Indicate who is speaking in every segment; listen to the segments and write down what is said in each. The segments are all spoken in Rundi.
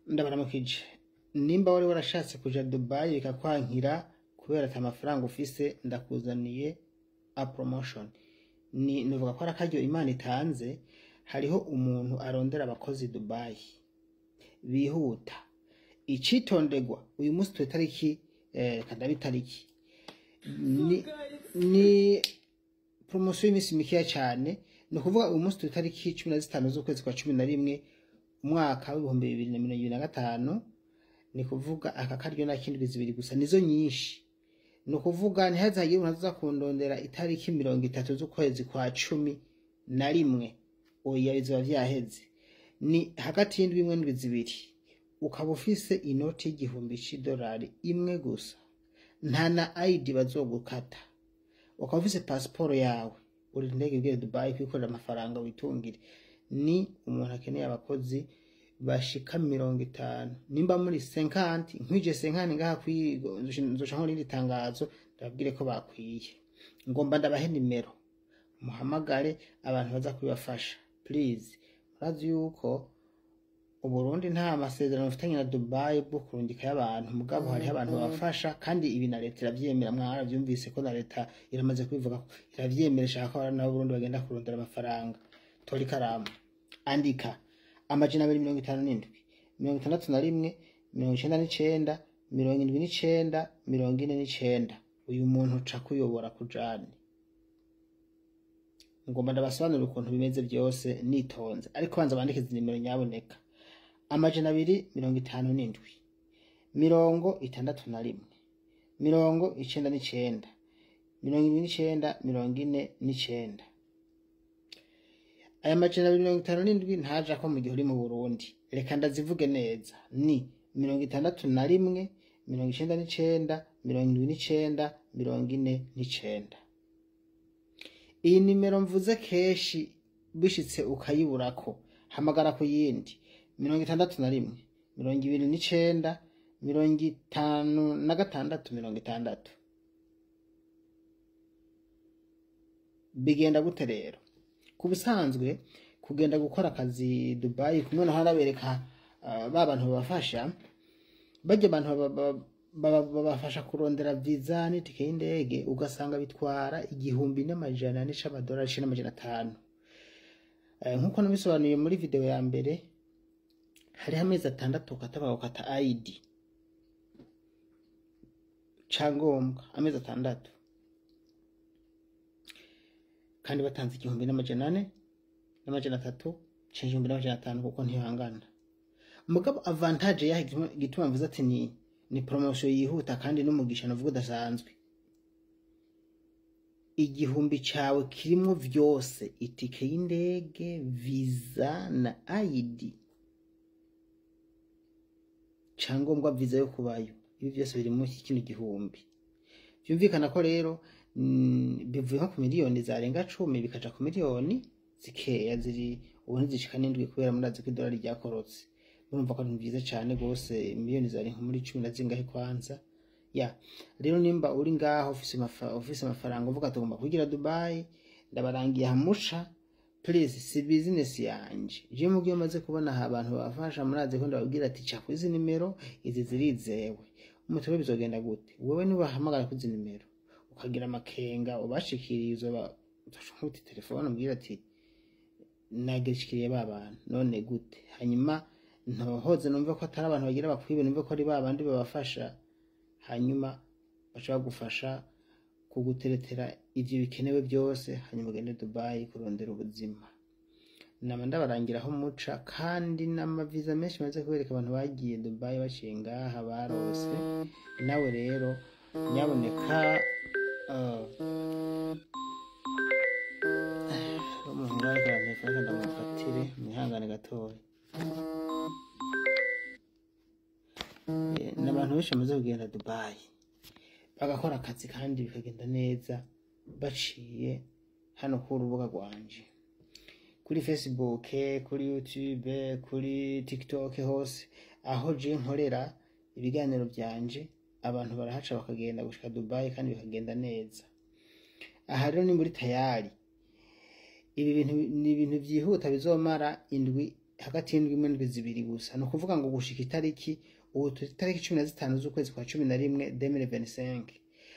Speaker 1: Ndabaramukije. Nimba wari warashatse kuja Dubai bikakwankira kubera ata mafaranga ufise, ndakuzaniye a promotion. Ni nuvuga ko ari akaryo Imana itanze. Hariho umuntu arondera abakozi Dubai bihuta. Icitondegwa, uyu munsi turi tariki reka ndabe itariki, ni promotion y'iminsi mikeya cyane. Ni ukuvuga uyu munsi turi tariki 15 z'ukwezi kwa 11 umwaka w'2025. Ni kuvuga aka karyo na kindwi zibiri gusa nizo nyinshi. Ni ukuvuga ntihazagire umuntu aza kundondera itariki 30 z'ukwezi kwa 11, oya, bizoba vyaheze. Ni hagati y'indwi imwe n'indwi zibiri, ukaba ufise inoti y'igihumbi c'idolari imwe gusa, nta na ID bazogukata, ukaba ufise pasiporo yawe, uri indege ugere Dubai kwikorera amafaranga witungire. Ni umuntu akeneye abakozi bashika 50. Nimba muri 50, nkwije 50 ngaha nzoca nkora irindi tangazo ndababwire ko bakwiye. Ngomba ndabahe nimero muhamagare abantu baza kubibafasha, please. Murazi yuko Uburundi nta masezerano bufitanye na Dubai bwo kurungikayo abantu, mugabo hariho abantu babafasha, kandi ibi na leta iravyemera. Mwaravyumvise ko na leta iramaze kubivuga ko iravyemera, ishaka ko abana b'Uburundi bagenda kurondera amafaranga. Tora ikaramu, andika: 257, 61, 99, 79, 49. Uyu muntu uca kuyobora kujane. Ngomba ndabasobanurira ukuntu bimeze byose nitonze, ariko banza bandike izi nimero nyaboneka: 257, 61, 99, 79, 49. Aya 257 ntaja ko mu gihe uri mu Burundi. Reka ndazivuge neza: ni 61, 99, 79, 49. Iyi nimero mvuze kenshi, bishitse ukayiburako, hamagara ku yindi: 61, 29, 56, 60. Bigenda gute rero? Ku busanzwe kugenda gukora akazi Dubai, kumwe naho arabereka ba bantu babafasha, bajya abantu babafasha kurondera visa n'itike y'indege, ugasanga bitwara 1400 c'amadolari n'500. Nkuko nabisobanuye muri video ya mbere, hariho amezi 6 ukata, bagukata ID cangombwa, amezi 6, kandi batanze 1400 n'300 canke 1500, kuko ntihangana. Mugabo avantage yahe? Gituma mvuze ati ni promotion yihuta kandi n'umugisha navuga udasanzwe: igihumbi cawe kirimwo vyose, itike y'indege, visa na ID cangombwa, visa yo kubayo, ibi byose biri muri kino gihumbi. Vyumvikana ko rero bivuye nko ku miliyoni zarenga 10 bikaja ku miliyoni zikeya, ziri ubu ntizishika n'indwi, kubera murazi ko idolari ryakorotse. Murumva ko ari byiza cane gose, miliyoni zari nko muri 10 na zingahe kwanza ya. Rero nimba uri ngaho ufise amafaranga, uvuga tugomba kugira Dubai, ndabarangiye hamusha. Please, si business yanje je. Mu gihe maze kubona aha abantu babafasha, murazi ko ndababwira ati ca kuri izi nimero, izi zirizewe. Umutobe bizogenda gute? Wewe nibahamagara kuri izi nimero ukagira amakenga, ubashikiriye, uzoba uti telefone umbwira ati nagishikiriye ba bantu, none gute? Hanyuma ntohoze numve ko atari abantu bagira bakwibe, numve ko ari ba bandi babafasha, hanyuma baca bagufasha kuguteretera ivyo bikenewe byose, hanyuma ugende Dubai kurondera ubuzima. Nama ndabarangira aho muca, kandi n'amaviza menshi maze kubereka abantu bagiye Dubai baciye ngaha barose. Nawe rero nyaboneka, umuntu ariko arantelefona, ndamufatire, mwihangane gatoya. N'abantu benshi bamaze kugenda Dubai bagakora akazi kandi bikagenda neza, baciye hano ku rubuga rwanje, kuri Facebook, kuri YouTube, kuri TikTok, hose aho je nkorera ibiganiro byanje, abantu barahaca bakagenda gushika Dubai kandi bikagenda neza. Aha rero ni muri tayari. Ibi bintu ni ibintu vyihuta, bizomara indwi Hagati y'indwi imwe n'indwi 2 gusa. Ni ukuvuga ngo gushika itariki, ubu turi itariki 15 z'ukwezi kwa 11 2025.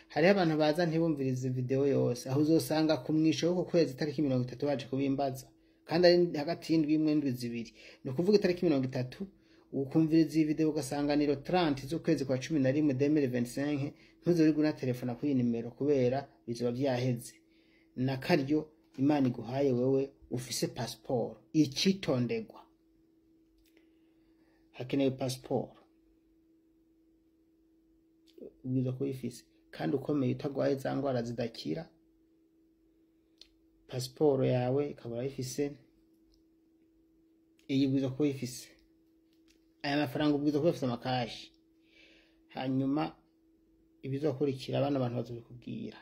Speaker 1: Hariho abantu baza ntibumvirize video yose, aho uzosanga ku mwisho w'uku kwezi itariki 30 baje kubimbaza, kandi ari hagati y'indwi imwe n'indwi 2. Ni ukuvuga itariki 30 ukumviriza iyi video, ugasanga ni le 30 z'ukwezi kwa 11 2025, ntuze uri guna telefona kuri iyi nimero kubera bizoba vyaheze. Na karyo Imana iguhaye wewe ufise passport. Icitondegwa, hakenewe passport, ubwiza kuba uyifise kandi ukomeye, utagwaye za ngwara zidakira. Pasiporo yawe ikaba urayifise, iyi ubwiza kuba uyifise, aya mafaranga ubwiza kuba uyafise, amakashi. Hanyuma ibizokurikira abana abantu bazobikubwira,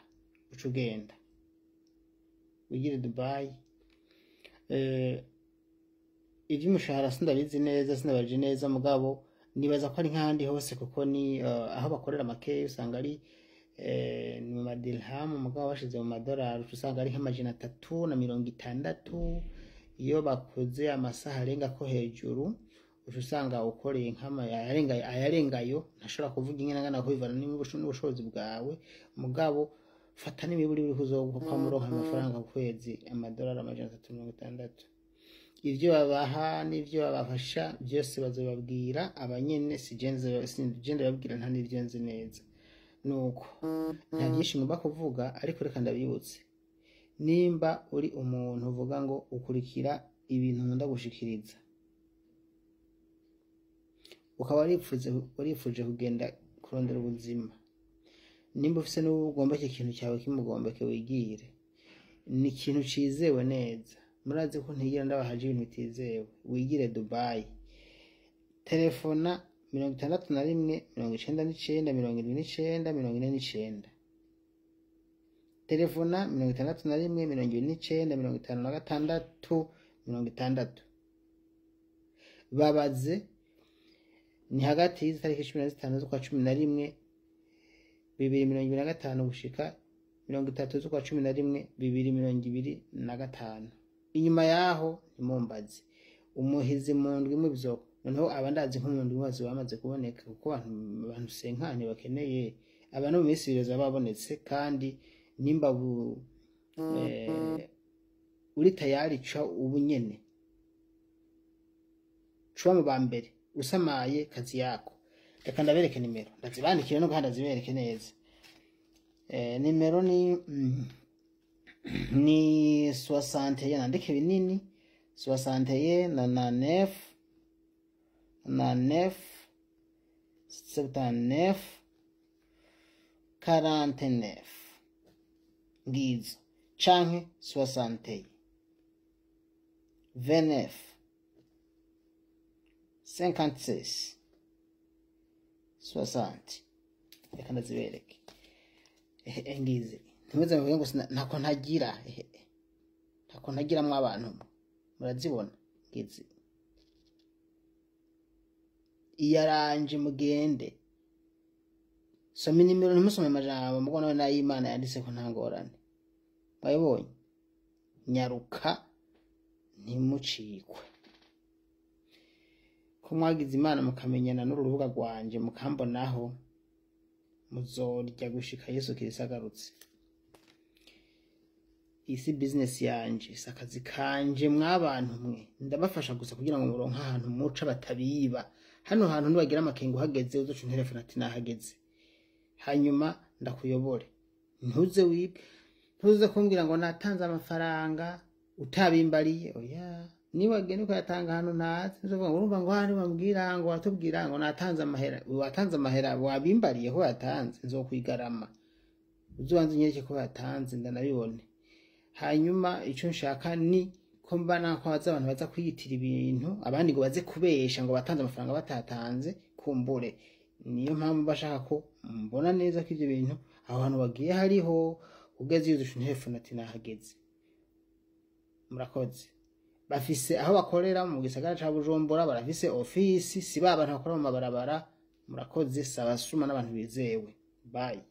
Speaker 1: uca ugenda wigire Dubai. Ivy'umushahara sindabizi neza, sindabaje neza, mugabo nibaza ko ari nk'ahandi hose, kuko ni aho bakorera makeya usanga ari ni mu madirhamu, mugabo bashize mu madolari uca usanga ari nk'360. Iyo bakoze amasaha arenga ko hejuru, uca usanga ukoreye nk'ama ayarenga ayarengayo. Ntashobora kuvuga ingene angana ko bivana n'ubushobozi bwawe, mugabo fata n'imiburi uri kuzoguka muronka amafaranga ku kwezi amadolari 360. Ivyo babaha n'ivyo babafasha byose bazobabwira abanyene, si je ndababwira, nta n'ivyo nzi neza. Nuko nta byinshi ngomba kuvuga, ariko reka ndabibutse: nimba uri umuntu uvuga ngo ukurikira ibintu nkunda gushikiriza, ukaba warifuje kugenda kurondera ubuzima, nimba ufise n'ubu ugomba iki kintu cyawe kimugombeke, wigire, ni ikintu cizewe neza. Murazi ko ntigira ndabahaje ibintu bitizewe. Wigire Dubai, telefona 61 99 79 49. Telefona 61 79 56 60, babaze. Ni hagati y'izi tariki 15 z'ukwa 11 2025 gushika 30 z'ukwa 11 2025. Inyuma yaho ntimumbaze. Umuhizi mu ndwi imwe bizoko noneho aba ndazi nko mu ndwi imwe bazoba bamaze kuboneka, kuko abantu senkani bakeneye abantu mu minsi 2 bazaba babonetse. Kandi nimba uri tayari, ca ubu nyene cuba mu ba mbere, usamaye kazi yako. Reka ndabereke nimero, ndazibandikire no kandi ndazibereke neza. Nimero ni 61, nandike binini, 61 99 99 79 49, ngizo, canke 61 29 56 60. Reka ndazibereke. Ehe, ngize. Ntimuze muvuge ngo ntako ntagira. Ehe, ntako ntagiramwo abantu mwe. Murazibona ngizi, iyaranje mugende soma inimero, ntimusome amajambo, mugo nawe n'ay'Imana yanditse ko nta ngorane. Mwabibonye? Nyaruka, ntimucikwe. Ko mwagize Imana mukamenyana n'uru rubuga rwanje, mukambonaho, muzorya gushika Yesu Kristo agarutse. Iyi si business yanje, si akazi kanje mwabantu mwe. Ndabafasha gusa kugira ngo muronke ahantu muca batabiba. Hano hantu nibagira amakenga, uhageze uzoca unterefone ati nahageze, hanyuma ndakuyobore. Ntuze wibwe, ntuze kumbwira ngo natanze amafaranga utabimbariye. Oya, niba wagenda ukayatanga ahantu ntazi, ntuzovuga ngo urumva ngo hano bambwira ngo watubwira ngo natanze amahera. Watanze amahera wabimbariye ko wayatanze? Nzokwigarama. Uzobanze unyereke ko wayatanze, ndanabibone. Hanyuma icyo nshaka ni ko mbana ko haza abantu baza kwiyitira ibintu, abandi ngo baze kubesha ngo batanze amafaranga batatanze. Kumbure niyo mpamvu bashaka ko mbona neza ko ibyo bintu aho hantu bagiye hariho. Ugeze iyo ushusha telefone ati nahageze. Murakoze. Bafise aho bakorera mu gisagara ca Bujumbura, barafise ofisi, si ba bantu bakora mu mabarabara. Murakoze. Sabasuma n'abantu bizewe. Bye.